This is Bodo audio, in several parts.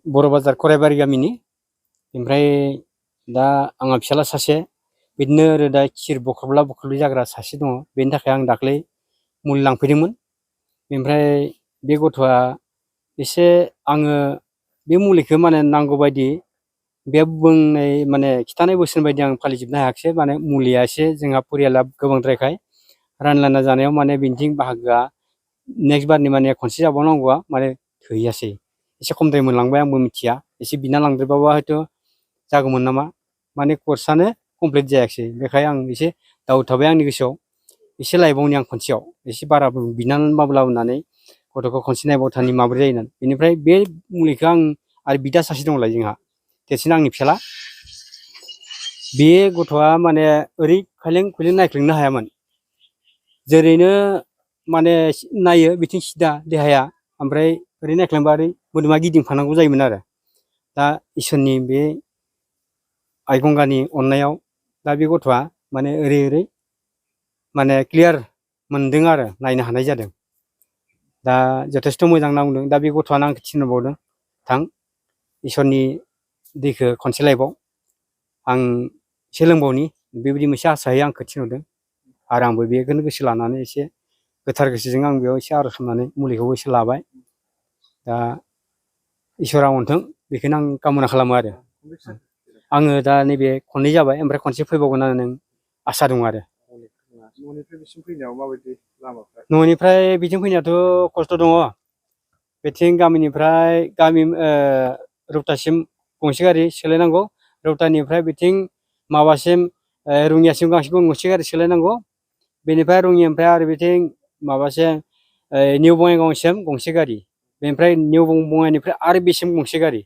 बर' बाजार खराइबारि गामिनि ओमफ्राय दा आंहा फिसाला सासे बिदिनो रोदा खिर बख्रबला बख्रबलि जाग्रा सासे दङ बेनि थाखाय आं दाख्लै मुलि लांफैदोंमोन ओमफ्राय बे गथ'आ एसे आङो बे मुलिखौ माने नांगौ बायदि बे बुंनाय माने खिथानाय बोसोन बायदि आं फालिजोबनो हायाखिसै माने मुलिया एसे जोंहा परियाला गोबांद्रायखाय रानलायना जानायाव माने बिथिं बाहागोआ नेक्स्ट बारनि माने खनसे जाबावनांगौआ माने थोहैयासै एसे खमद्राय मोनलांबाय आंबो मिथिया एसे बिना लांद्रायबाबा हयथ' जागौमोन नामा माने कर्सआनो कमप्लिट जायाखिसै बेखायनो आं एसे दाउट थाबाय आंनि गोसोआव एसे लायबावनि आं खनसेयाव एसे बारा बिनानैबाबो लाबोनानै गथ'खौ खनसे नायबावथानि माबोरै जायो होननानै बेनिफ्राय बे मुलिखौ आं आरो बिदा सासे दंलाय जोंहा देरसिन आंनि फिसाला बे गथ'आ माने ओरै खायलें खुइलें नायख्लेंनो हायामोन जेरैनो माने नायो बिथिं सिदा देहाया ओमफ्राय ओरै नायख्लेंबा ओरै मोदोमा गिदिंफानांगौ जायोमोन आरो दा इसोरनि बे आइ गंगानि अननायाव दा बे गथ'आ माने ओरै ओरै माने क्लियार मोनदों आरो नायनो हानाय जादों दा जथेस्थ' मोजां नांदों दा बे गथ'आनो आंखौ थिनहरबावदों थां इसोरनि दैखौ खनसे लायबाव आं एसे लोंबावनि बेबायदि मोनसे आसायै आंखौ थिनहरदों आरो आंबो बेखौनो गोसो लानानै एसे गोथार गोसोजों आं बेयाव एसे आर'ज खालामनानै मुलिखौबो एसे लाबाय दा इसोरा अनथों बेखौनो आं कामना खालामो आरो आङो दा नैबे खननै जाबाय ओमफ्राय खनसे फैबावगोन होननानै नों आसा दं आरो न'निफ्राय बिसिम फैनायाव माबायदि लामाफ्रा न'निफ्राय बिथिं फैनायाथ' खस्थ' दङ बेथिं गामिनिफ्राय गामि रौतासिम गंसे गारि सोलायनांगौ रौतानिफ्राय बिथिं माबासिम रङियासिम गंसे गारि सोलायनांगौ बेनिफ्राय रङियानिफ्राय आरो बिथिं माबासिम निउ बङाइगावसिम गंसे गारि बेनिफ्राय निउ बङाइनिफ्राय आरो बेसिम गंसे गारि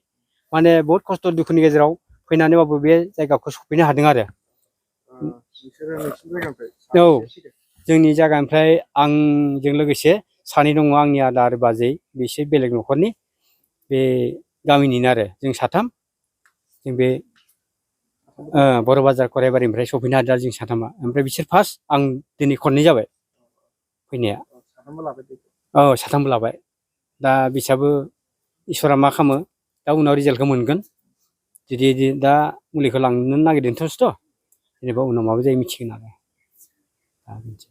माने बहुत खस्थ' दुखुनि गेजेराव फैनानैबाबो बे जायगाखौ सफैनो हादों आरो नोंसोरो नोंसिनि जायगानिफ्राय औ साबेसे फैदों? जोंनि जायगानिफ्राय आंजों लोगोसे सानै दङ आंनि आदा आरो बाजै बिसोर बेलेग न'खरनि बे गामिनिनो आरो जों साथाम जों बे बर' बाजार खराइबारिनिफ्राय सफैनो हादों जों साथामा ओमफ्राय बिसोर फार्स्ट आं दिनै खननै जाबाय फैनाया साथामबो लाबाय दैखौ औ साथामबो लाबाय दा बिसाबो इसोरा मा खालामो दा उनाव रिजाल्टखौ मोनगोन जुदि दा मुलिखौ लांनो नागिरदोंथ'सथ' जेनेबा उनाव माबा जायो मिथिगोन आरो दा बिदि